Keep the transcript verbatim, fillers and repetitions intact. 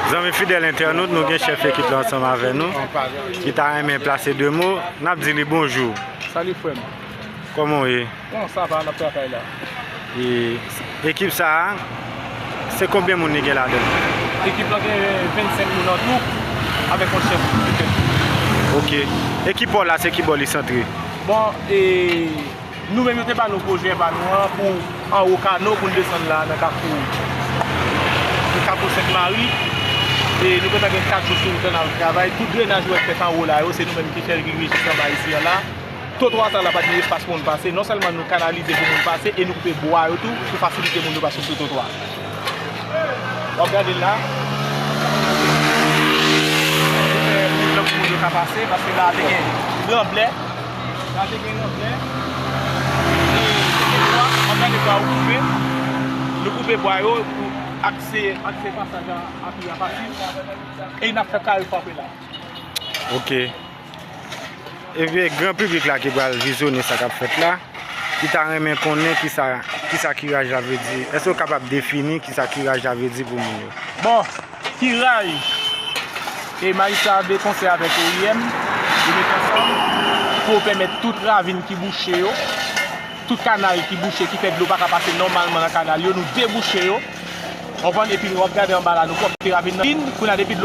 Zanmi fidèl entènot, nou gen chèf ekip la ansanm avè nou, ki ta renmen plase de mo. N ap di li bonjou. Salut, frè m. Kòman w ye? Bon, sa va, n ap travay la. E ekip sa a, se konbyen moun li gen ladan l? Ekip la gen vennsenk moun an tou, avèk yon chèf de tèt. Ok. E ki bò la, se ki bò li santre? Bon, e nou menm, yo te ba nou pwojè pa nou an pou anwo kano pou n desann la nan Kafou, nan Kafou Sent Mari. E nou gentan gen kat jou sou wout la, n ap travay. Tout drenaj ou wè k fèt anwo la yo, se nou menm ki fè l rive jis anba isi a la. Twotwa sa la pa t gen espas pou moun pase. Non sèlman nou kanalize pou moun pase, e nou koupe bwa yo tou pou fasilite moun yo pase sou twotwa. W ap gade la. Pou fè wout lan pou moun yo ka pase, paske la te gen ranblè. La te gen ranblè. E te gen bwa, w ap gade bwa yo koupe. Nou koupe bwa yo pou akse, akse pasaj a, a pi a fasil. E n ap fè kare frape la. Ok. Ebyen, gran piblik la ki pral vizyonnen sa k ap fèt la, ki ta renmen konnen kisa, kisa kiraj la vle di. Èske w kapab defini kisa kiraj la vle di pou moun yo? Bon, kiraj, e majistra de konsè avèk O I M, yo met ansanm pou pèmèt tout ravin ki bouche yo, tout kanal ki bouche, ki fè dlo pa ka pase nòmalman nan kanal yo, nou debouche yo. Konprann? Epi w ap gade anba la, nou pwòpte ravin nan. Kounye a, depi dlo